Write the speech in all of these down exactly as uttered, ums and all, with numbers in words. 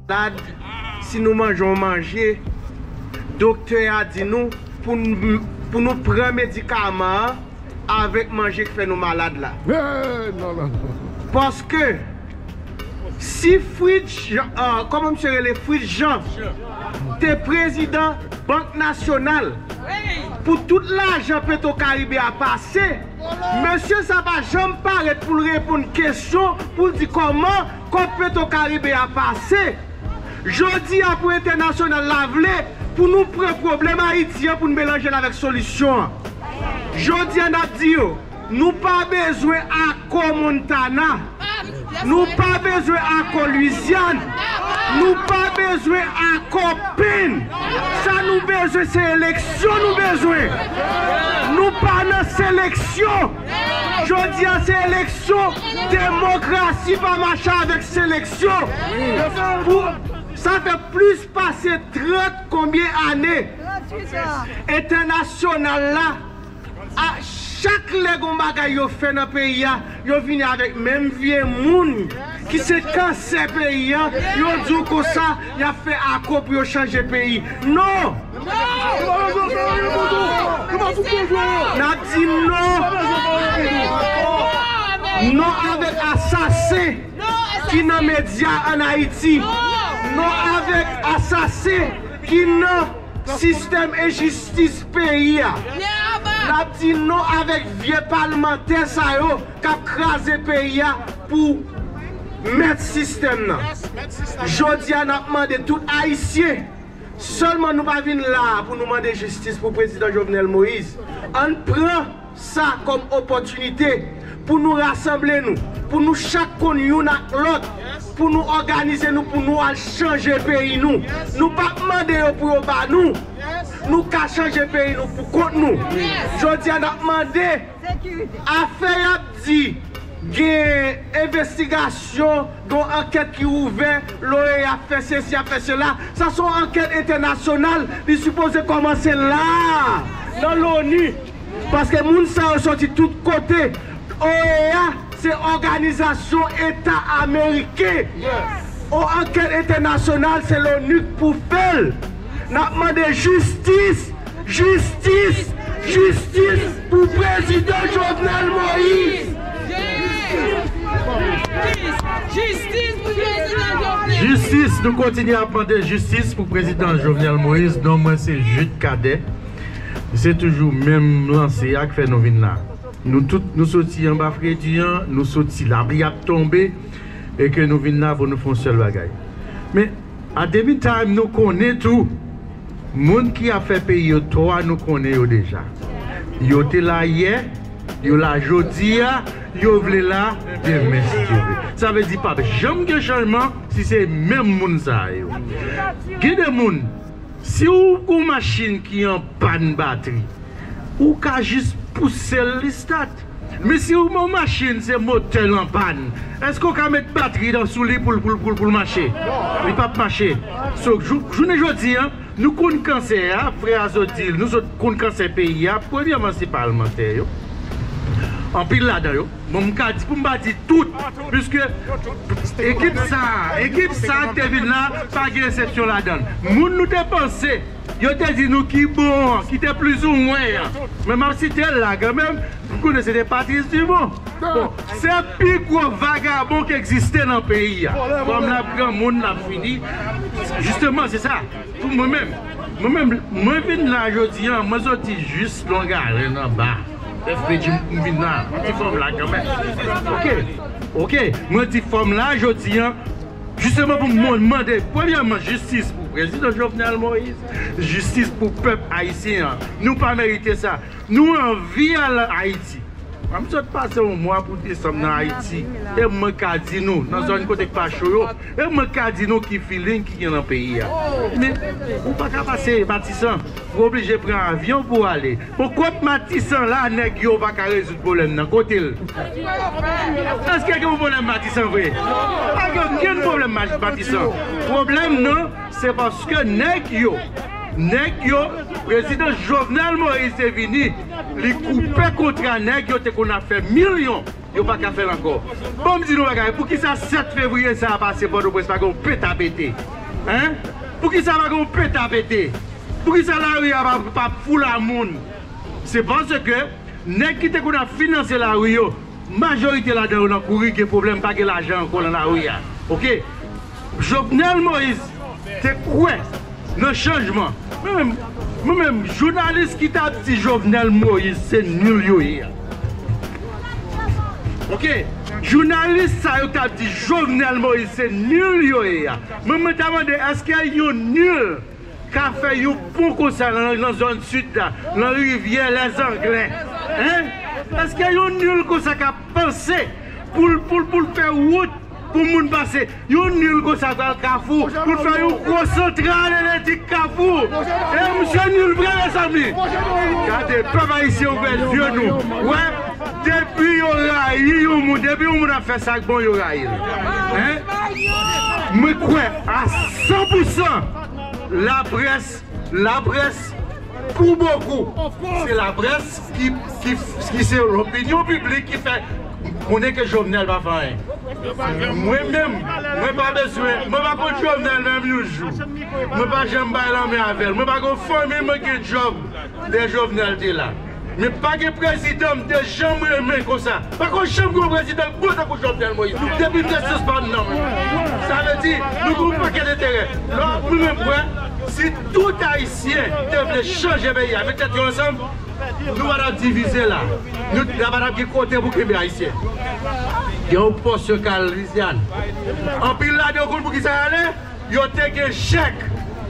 Malad, si nou manje yon manje, doktè a di nou pou n, pou nou pran medikaman an avèk manje k fè nou malad la. Eh, non, non, non. Paske si Fritz Jean, ah, kòman misye rele? Fritz Jean te prezidan Bank Nasyonal, pou tout lajan Petro Caribe a pase, mesye sa pa janm parèt pou l reponn kesyon, pou l di kòman kòb Petro Caribe a pase. Jodi a pou entènasyonal la vle pou nou pran pwoblèm Ayiti an pou n melanje l avèk solisyon an. Jodi a n ap di yo, nou pa bezwen akò Montana. Nou pa bezwen akò Lwizyàn. Nou pa bezwen akò Penn. Sa nou bezwen se eleksyon nou bezwen. Nou pa nan seleksyon. Jodi a se eleksyon. Demokrasi pa mache avèk seleksyon. Pou, sa fè plis pase trant konbyen ane entènasyonal la, a, chak lè gon bagay yo fè nan peyi a, yo vini avèk menm vye moun ki se kansè peyi a, yo di w konsa y ap fè akò pou yo chanje peyi. Non! N ap di non! Non avèk asasen ki nan medya ann Ayiti. Non avèk asasen ki nan sistèm enjistis peyi a. N ap di non avèk vye palmantè sa yo k ap kraze peyi a pou mèt sistèm nan. Jodi a, n ap mande tout Ayisyen, sèlman nou pa vin la a pou nou mande jistis pou prezidan Jovenel Moïse. Ann pran sa kòm opòtinite pou nou rasanble nou, pou nou chak konn youn ak lòt, pou nou òganize nou, pou nou al chanje peyi nou. Nou p ap mande yo pou yo ba nou. Nou ka chanje peyi nou pou kont nou. Jodi a, n ap mande afè y ap di gen envestigasyon, gen yon ankèt ki ouvè, l'OEA ap fè sesi, ap fè sela. Sa se yon ankèt entènasyonal, li sipoze kòmanse la a, nan l'ONU. Paske moun sa yo soti tout kote. OEA se Òganizasyon Eta Ameriken. Yon ankèt entènasyonal, se l'ONU k pou fè l. N ap mande jistis, jistis, jistis pou prezidan Jovenel Moïse. Jistis pou prezidan Jovenel. Jistis, nou kontinye ap mande jistis pou prezidan Jovenel Moïse. Non mwen se Jude Cadet. Se toujou menm lanse a k fè nou vin la. Nou tout, nou soti anba fredi an, nou soti lapli ap tonbe, e ke nou vin la pou nou fè yon sèl bagay. Men, at the meantime, nou konnen tou, moun ki ap fè peyi yo tò a, nou konnen yo deja. Yo te la yè, yo la jodi a, yo vle la demen si Dye vle. Sa vle di p ap janm gen chanjman si se menm moun sa yo. Gen de moun, si w gon machin ki an pàn batri, ou ka jis pouse l, li stat. Men si w gon machin, se motè l an pàn, èske w ka met batri nan sou li pou l, pou l, pou l, pou l mache? Li p ap mache. So, jou-, jounen jodi a, nou konn kansè a, frè a sot di l, nou sot konn kansè peyi a, premyèman se palmantè yo. Anpil ladan yo. Bon, m ka di pou m pa di tout, piske ekip sa, ekip sa k te vin la, pa gen eksepsyon ladan l. Moun nou te panse, yo te di nou ki bon an, ki te plizoumwen an. Men m ap site l la kanmenm, m konnen se te Patrice Dumont. Bon, se pi gwo vagabon ki egziste nan peyi a. Kòm l ap granmoun, l ap fini. Jisteman, se sa. Pou mwen menm, mwen menm, mwen vin la jodi a, mwen soti jis Long Island anba. F P J, m vin la, yon ti fòm la kanmenm. Oke, oke, mwen ti fòm la jodi a, jisteman pou mwen mande, premyèman, jistis pou prezidan Jovenel Moïse, jistis pou pèp ayisyen an. Nou pa merite sa. Nou anvi al Ayiti. M sot pase yon mwa pou desanm nan Ayiti. E mwen ka di nou, nan zòn kote k pa cho yo, e mwen ka di nou ki feeling ki gen nan peyi a. Men, ou pa ka pase Matisan. Ou oblije pran avyon pou w ale. Bon, kot Matisan la, nèg yo pa ka rezoud pwoblèm nan? Kote l? Èske gen yon pwoblèm Matisan vre? Pa gen okenn pwoblèm Matisan. Pwoblèm nan, se paske nèg yo, nèg yo, prezidan Jovenel Moïse te vini, li koupe kontra nèg yo te konn ap fè milyon, yo pa ka fè l ankò. Ban m di nou bagay, poukisa sèt fevriye sa a pase Pòtoprens pa gen yon peta pete? Hein? Poukisa pa gen yon peta pete? Poukisa lari a pa, pa foul a moun? Se paske nèg ki te konn ap finanse lari yo, majorite ladan yo nan kouri, gen pwoblèm, pa gen lajan ankò nan lari a. Oke? Jovenel Moïse te kwè nan chanjman. Mwen menm, mwen menm, jounalis ki t ap di Jovenel Moïse se nil yo ye a. Oke? Jounalis sa yo k t ap di Jovenel Moïse se nil yo ye a. Mwen, mwen ta mande, èske yon nil ka fè yon pon konsa nan, nan zòn sid la, nan rivyè Lèzanglè? Hein? Èske yon nil konsa ka panse pou l, pou l, pou l fè wout pou moun pase? Yon nil konsa pral Kafou, pou l fè yon gwo santral elektrik Kafou. E misye nil vre, mezanmi. Gade, pèp ayisyen, ouvè zye nou. Wè, depi yo rayi yon moun, depi yon moun ap fè sa k bon, yo rayi l. Hein? Mwen kwè a san pou san, laprès, laprès, pou bokou, se laprès ki, ki, ki se lopinyon piblik ki fè konnen ke Jovenel pa fè anyen. Mwen menm, mwen pa bezwen, mwen pa konn Jovenel menm yon jou. Mwen pa janm bay lanmen avè l. Mwen pa gen fanmi mwen gen djòb lè Jovenel te la. Men pa gen prezidan m te janm renmen konsa. Pa konn janm gen yon prezidan k bon tankou Jovenel Moïse. Depi m nesans pa m nan mwen. Sa vle di, nou gen yon pakèt enterè. Lò, mwen menm kwè, si tout Ayisyen te vle chanje peyi a, met tèt yo ansanm, nou pa t ap divize la. Nou, la pa t ap gen kote pou kenbe Ayisyen. Gen yon pòs yo ka al Lizyàn. Anpil ladan yo konn pou ki sa y ale? Yo te gen chèk.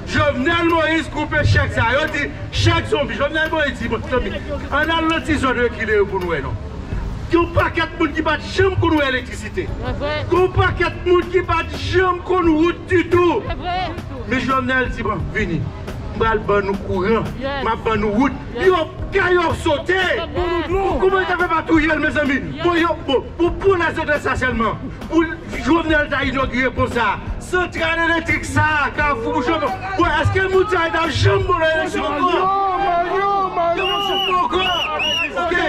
Jovenel Moïse koupe chèk sa. Yo di, chèk zonbi. Jovenel Moïse di, bon, zanmi, ann al nan ti zòn rekile yo pou n wè non. Gen yon pakèt moun ki pa t janm konn wè elektrisite. Gen yon pakèt moun ki pa t janm konn wout ditou. Men Jovenel di, bon, vini. M pral ban nou kouran. M ap ban nou wout. Yo, kè yo sote. Kòman yo ta fè pa touye l, mezanmi? Bon, yo, bon, pou, pou lèzòt sa sèlman. Pou Jovenel ta inogire pon sa. Santral elektrik sa, Kafou, Bouchon. Bon, èske moun sa yo ta janm bon nan eleksyon ankò? Yo pa janm bon ankò. Oke.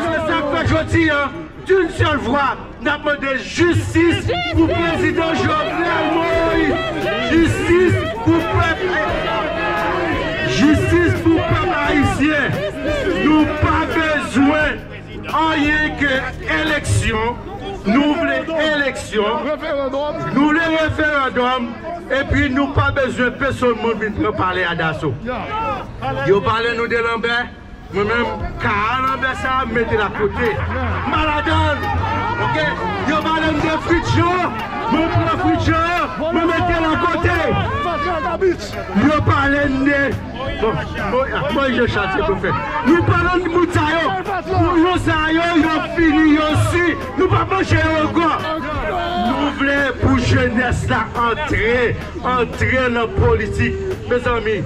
Se sa k fè jodi a, d'une seule voix, n ap mande jistis pou prezidan Jovenel Moïse. Jistis pou pèp. Jistis pou pèp ayisyen. Nou pa bezwen anyen ke eleksyon. Nou vle eleksyon. Nou vle referandòm. Epi nou pa bezwen pèsonn moun vin pran palè a daso. Yo pale nou de Lanbè. Mwen menm, ka a Lanbè sa a, m mete l akote. M pa ladan l. Oke? Yo pale m de Fritjo. Mwen pran Fritjo. Mwen mete l akote. Yo pale n de, bon, bon, bon, je chante pou fè. Nou pa nan moun sa yo. Pou yo sa yo, yo fini, yo si. Nou pa manje yo ankò. Nou vle pou jenès la antre, antre nan politik. Mezanmi,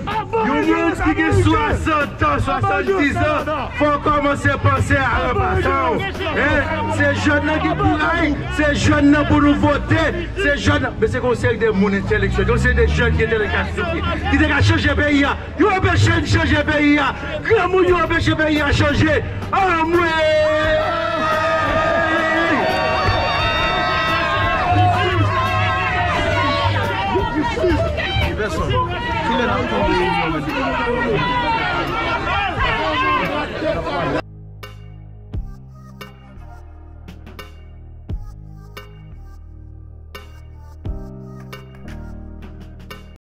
yon moun ki gen swasant an, swasanndiz an, fò w kòmanse panse a ranpase w. Hein? Se jèn nan ki pou rayi, se jèn nan pou nou vote, se jèn nan. Men se gen yon seri de moun entèlektyèl, gen yon seri de jèn ki entèlektyèl ki te ka chanje peyi a. Yo anpeche n chanje peyi a. Granmoun yo anpeche peyi a chanje. Anmwe!